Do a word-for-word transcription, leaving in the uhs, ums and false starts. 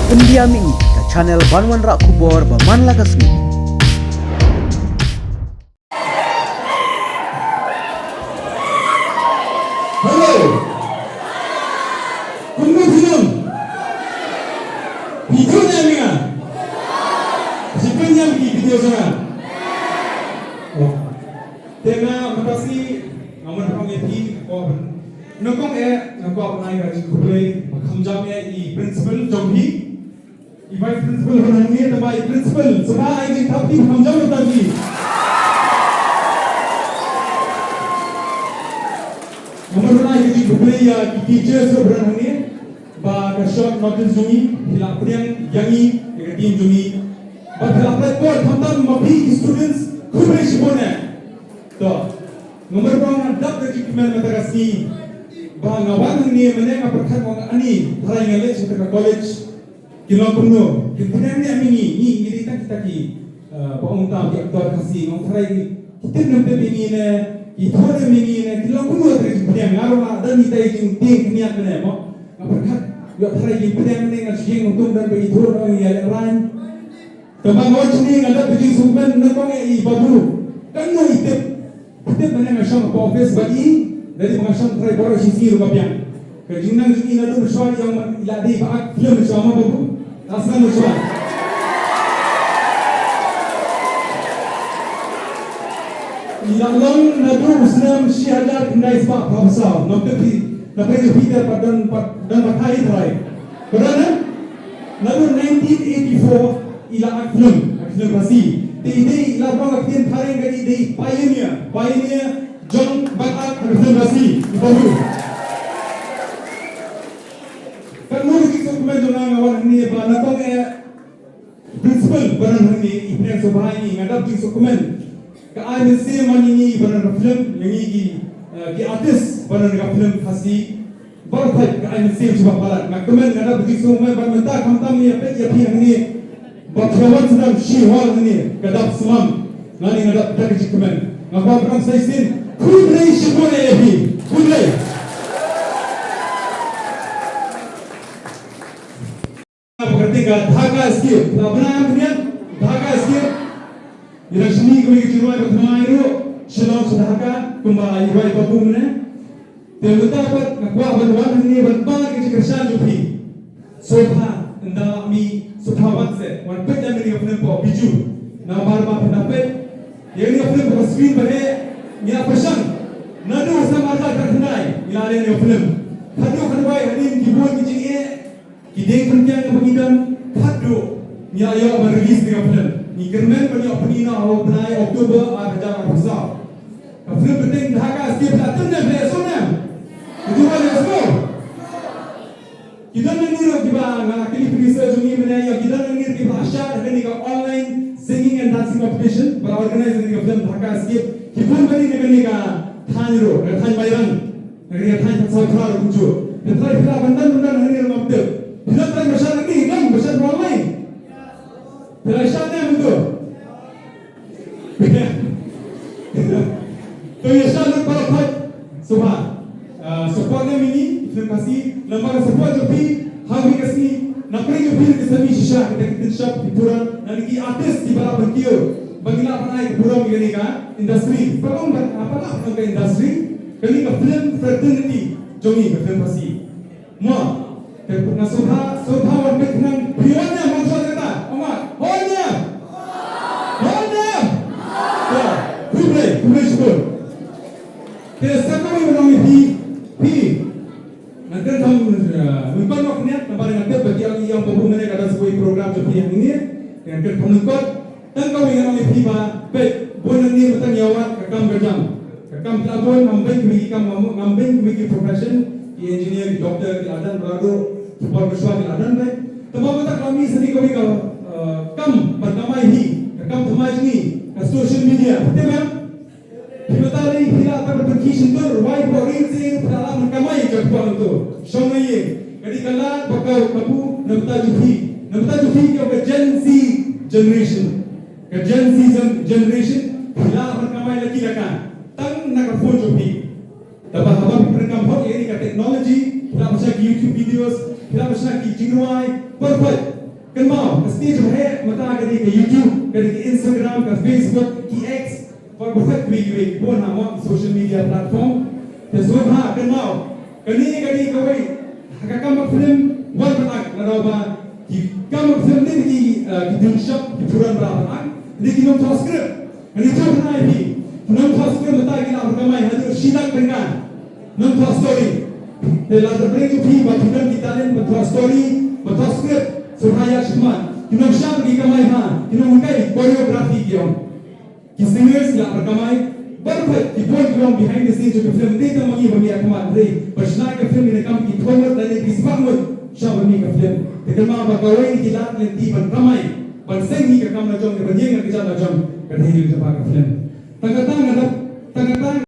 Pyndiam ïa ngi ka channel ban wanrah khubor ba man la ka sngi. Hello. Kumno phi don? Phi don ïa nga? Phi pynïam ki video jong nga? Oh. Te nga mynta shi nga mut pynïam ïa phi ko ban. Nyngkong eh nga kwah ban ai ka jingkhublei ba kham jam ïa i principal jong phi. I vice principal ba hangne, tang ba i principal, sngewbha ai jingthap kti kham jam ïa phi. Nga mut ban ai ka jingkhublei ïa ki teachers ruh ba hangne, ba ka short notice jong ngi phi la pdiang ïa ngi, ïa ka team jong ngi. Ba phi la pynlait por khamtam ma phi ki students, khublei shibun eh. To, nga mut ban ai ka jingkmen mynta ka sngi ba nga wan hangne, mynne nga pyrkhat, nga ong ani tharai nga leit sha ka college. Ki long kumno, ki pdiang ne ïa ngi, ngi, ngi dei tang kita ki, eh, ba ong tam ki actor Khasi, nga ong tharai ki tip ne ym tip ïa ngi ne, ki thoh ne ym ïa ngi ne, ki long kumno tharai ki pdiang, nga ruh nga don ita i jingtieng khyndiat ne mo. Nga pyrkhat, ïoh tharai ki pdiang ne, nga shu ïeng nongtum don ba i thoh ne ïa lehrain. Tang ba nga wan shane nga dap da jingsngewkmen, nyngkong eh i Babu. Katno i tip. Tip mynne nga shong hapoh office bad i, lada ba nga shong trai baroh shi sngi ruh ba biang. Ka jingnang jong i naduh mynshuwa i ong i la dei ba act film mynshuwa mo Babu. La sdang mynshuwa. I la long naduh u snem shi hajar khyndai spah phra phew saw. Ngam tip phi, na pyrthei jong phi te pat don, pat don ba kha i trai. Ka don eh? Naduh nineteen eighty-four i la act film, act film Khasi. Te i dei i la bang ka ktien phareng ka i dei pioneer, pioneer jong ban act ha ka film Khasi. I Babu. Katno ka jingsngewkmen jong nga nga wan hangne ba nyngkong eh principal ba don hangne i pdiang sngewbha ïa ngi, nga dap jingsngewkmen. Ka ai mynsiem ïa ngi ba don ha film, ïa ngi ki, eh, ki artist ba don ha film Khasi. Baroh peit ka ai mynsiem shuwa palat. Nga kmen, nga dap jingsngewkmen ba mynta khamtam ïa peit ïa phi hangne. Ba phi wan sdang shi hall hangne ka dap sumam. Nga ni nga dap da ka jingkmen. Nga kwah ban sa shisien. Khublei shibun ïa phi. Khublei. Ka kyrteng ka Dhaka Escape. Phi la bna ïa phi Dhaka Escape. Ïa la shini kawei ka jingrwai ba thymmai ruh. Shillong sha Dhaka kumba i rwai Babu mynne. Te mynta pat nga kwah ban wan hangne ban pan ka jingkyrshan jong phi. Sngewbha ynda lah mih sngewbha wan seh, wan peit ïa kane ka film Pop Bijou. Namar ba phin da peit ïa kane ka film ha ka screen ba heh, ngi la pyrshang. Naduh snem arhajar khatkhyndai ngi la leh ïa kane ka film. Haduh khatwei hadien ki bun ki jingeh, ki dieng pynkiang kaba ngi don, haduh ngi la ïoh ban release ïa kane ka film. Ngi kyrmen ban ïoh pyni noh ha u bnai October arhajar arphew saw. Ka film kyrteng Dhaka Escape la tip ne phi, sngewbha. Ki don nangne ruh kiba, nga la kylli producer jong ngi mynne, ïa ki don nangne ruh kiba la shad ha kane ka online singing and dancing competition ba la organize ha kane ka film Dhaka Escape. Ki bun bha na kane ka thaiñ ruh, na ka thaiñ Mairang, na kane ka thaiñ Phansawphra ruh kumjuh. Te trai phi lah ban don, ban don nangne ruh ngam tip. Phi lah trai ba shad nangne, don ba shad online. Phi lah shad ne mynta. To ïa shah lut baroh khoit. Sngewbha. Ah, support ne ïa ngi, film Khasi, namar ka support jong phi ha kawei ka sngi, na pdeng jong phi ruh ki sa mih shisha kita ki ktien shop, ki puran, na ki artist kiba lah ban kiew ba ngi lah ban ai ka burom ïa kane ka industry. Pat long ban, ah, pat lah ban long ka industry, kane ka film fraternity jong ngi, ka film Khasi. Mo, te nga sngewbha, sngewbha wan peit khnang, phi wan ne em, wan shuwa kata, ong wan, wan ne em? Wan ne em? To, khublei, khublei shibun. Te sa kawei ban ong ïa phi, phi. Ngan kren kham, eh, lyngkot noh khyndiat, namar nga tip ba ki ong ïa u Babu mynne ka don sa kawei program jong phi hangne. Ngan kren kham lyngkot. Tang kawei ngan ong ïa phi ba, peit, bun nangne mynta ngi ïa wad ka kam ka jam. Ka kam ki la bun, ngam beiñ kiwei ki kam, ngam, ngam beiñ kiwei ki profession, ki engineer, ki doctor, ki la don, ba ruh, ki por mynshuwa ki la don, peit. Tangba mynta ka la mih sa kawei ka, eh, kam ban kamai hi, ka kam thymmai jong ngi, ka social media. Phi tip em? Phi mynta lei phi lah tang ban pynkhih shyntur, wai poi ri seh phi lah ban kamai ka poi tu. Shong na ïing. Ka dei ka lad ba ka kabu na bynta jong phi. Na bynta jong phi ki ong ka Gen Z generation. Ka Gen Z gen-, generation phi lah ban kamai la ki la ka. Tang na ka phone jong phi. Tangba haba phi pyrkhat hok ïa ka technology, phi lah ban shna ki YouTube videos, phi lah ban shna ki jingrwai, perfect. Kynmaw, ka stage ba heh mynta ka dei ka YouTube, ka dei ka Instagram, ka Facebook, ki X, bad baroh kiwei kiwei ki bun ha mo social media platform. Te sngewbha kynmaw, kane ka dei kawei ha ka kam ba film wan ban act, na daw ba ki kam ba film ne ki, eh, ki dang shop ki puran ba ban act, ne ki nongthoh script. Kane to khnai phi, ki nongthoh script mynta ki la ban kamai haduh shi lak tyngka. Nongthoh story. Te lada phi ba phi don ki talent ban thoh story, ban thoh script, sngewbha ïa shim. Ki nongshad ki kamai ha, ki nonghikai choreography ki ong. Ki singers ki la ban kamai, baroh ki bun ki long behind the scenes jong ka film, dei tang ma ngi ba ngi ïa khmat, hynrei ba shna ïa ka film ne kam ki thoh mut lane ki smat mut sha ban mih ka film. Te kynmaw ba kawei na ki lad lynti ban kamai, ban seng hi ka kam la jong, ban ïeng ïa ka jam la jong, ka dei jong ka film. Tang kata nga dap, tang kata